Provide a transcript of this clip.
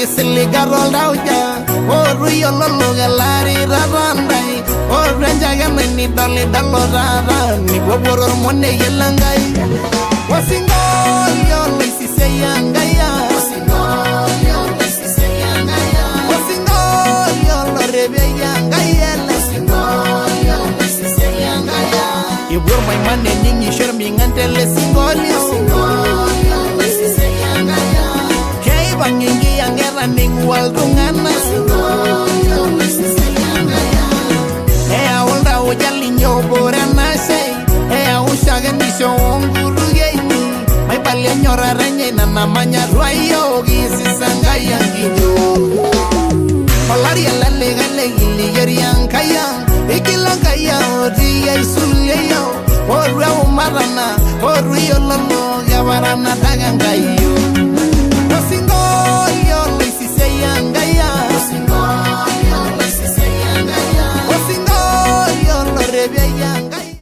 Nkisiligat oltauja ootu iyiololo kelarita ntae ootu enchakeni nidolidolo taata nipuopuo tormonekie lenkai osinkolio loisisiayia Enkai osinkolio lorepieki Enkai ele epuo ormaiman ening'isho orming'ante le sinkolio keipang' enkiyang'eta neing'ua iltung'anak eyau iltauja linyi obore enashe eyau shakenisho oonkutukie inyi maibalie enyorrata enye ina namanya atua yiok kisisa Enkai ang kijo.